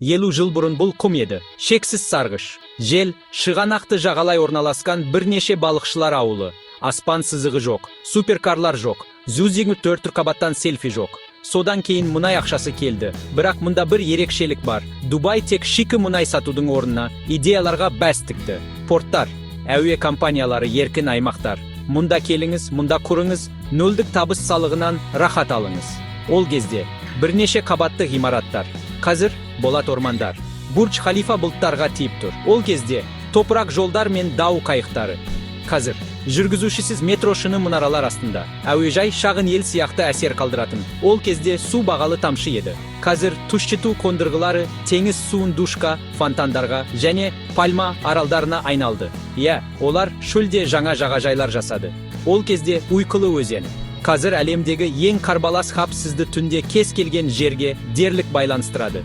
50 жыл бұрын бұл құм еді, шексіз сарғыш. Жел, шығанақты жағалай орналасқан бірнеше балықшылар ауылы. Аспан сызығы жоқ, суперкарлар жоқ, 124 қабаттан селфи жоқ. Содан кейін мұнай ақшасы келді. Бірақ мұнда бір ерекшелік бар. Дубай тек шикі мұнай сатудың орнына идеяларға бәс тікті. Порттар, әуе компаниялары, еркін аймақтар. Мұнда келіңіз, мұнда құрыңыз, нөлдік табыс салығынан рахат алыңыз. Ол кезде бірнеше қабатты ғимараттар. Қазір болат ормандар. Бурдж Халифа бұлттарға тиіп тұр. Ол кезде топырақ жолдар мен дау қайықтары. Қазір жүргізушісіз метро шыны мұнаралар астында. Әуежай шағын ел сияқты әсер қалдыратын. Ол кезде су бағалы тамшы еді. Қазір тұщыту қондырғылары теңіз суын душқа, фонтандарға және пальма аралдарына айналды. Иә, олар шөлде жаңа жағажайлар жасады. Ол кезде ұйқылы өзен. Қазір әлемдегі ең қарбалас хаб сізді түнде кез келген жерге дерлік байланыстырады.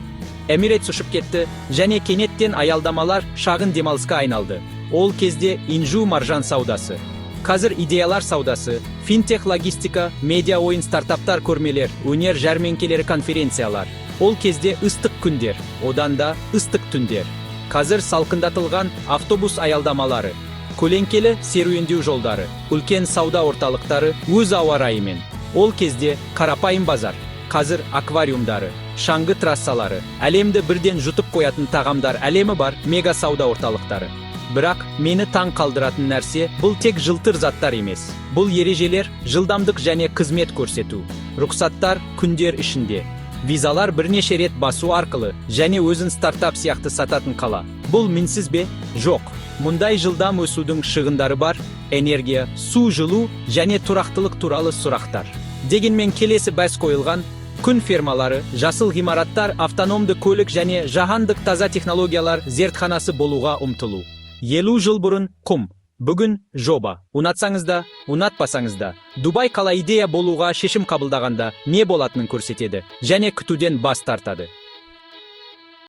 Эмирейтс ұшып кетті және кенеттен аялдамалар шағын демалысқа айналды. Ол кезде инжу маржан саудасы. Қазір идеялар саудасы, финтех, логистика, медиа, ойын, стартаптар, көрмелер, өнер жәрмеңкелері, конференциялар. Ол кезде ыстық күндер, одан да ыстық түндер. Қазір салқындатылған автобус аялдамалары, көлеңкелі серуендеу жолдары, үлкен сауда орталықтары өз ауа райымен. Ол кезде қарапайым базар, қазір аквариумдары, шаңғы трассалары, әлемді бірден жұтып қоятын тағамдар әлемі бар мега сауда орталықтары. Бірақ мені таң қалдыратын нәрсе — бұл тек жылтыр заттар емес. Бұл ережелер, жылдамдық және қызмет көрсету. Рұқсаттар күндер ішінде. Визалар бірнеше рет басу арқылы және өзін стартап сияқты сататын қала. Бұл мінсіз бе? Жоқ. Мұндай жылдам өсудің шығындары бар: энергия, су, жылу және тұрақтылық туралы сұрақтар. Дегенмен келесі бәс қойылған күн фермалары, жасыл ғимараттар, автономды көлік және жаһандық таза технологиялар зертханасы болуға ұмтылу. 50 жыл бұрын құм, бүгін жоба. Ұнатсаңыз да, ұнатпасаңыз да, Дубай қала идея болуға шешім қабылдағанда не болатынын көрсетеді және күтуден бас тартады.